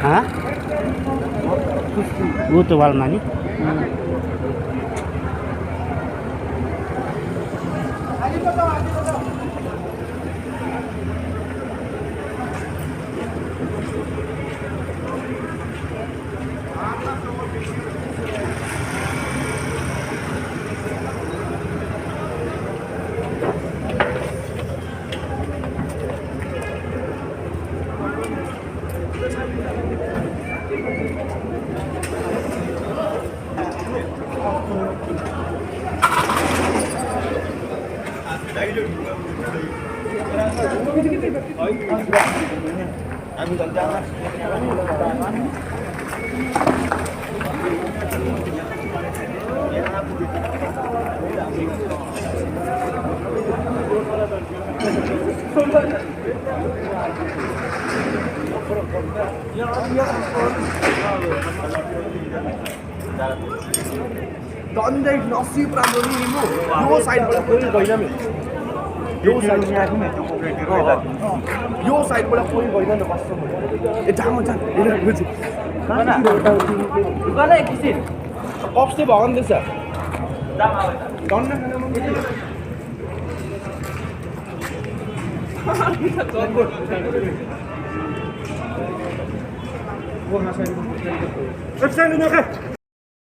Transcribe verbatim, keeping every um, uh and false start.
Ha? Utu wal mani. Don dei nasi pram doni ni mo. Yo side bola koi koi na me. Yo side ni aku me tu ko ke kiro. Yo side bola koi koi na me. Eh, jam jam. Ini aku ji. Mana? Mana kisin? Off se bagan desa. Don na kana mo. Wo na side. Side ni ke.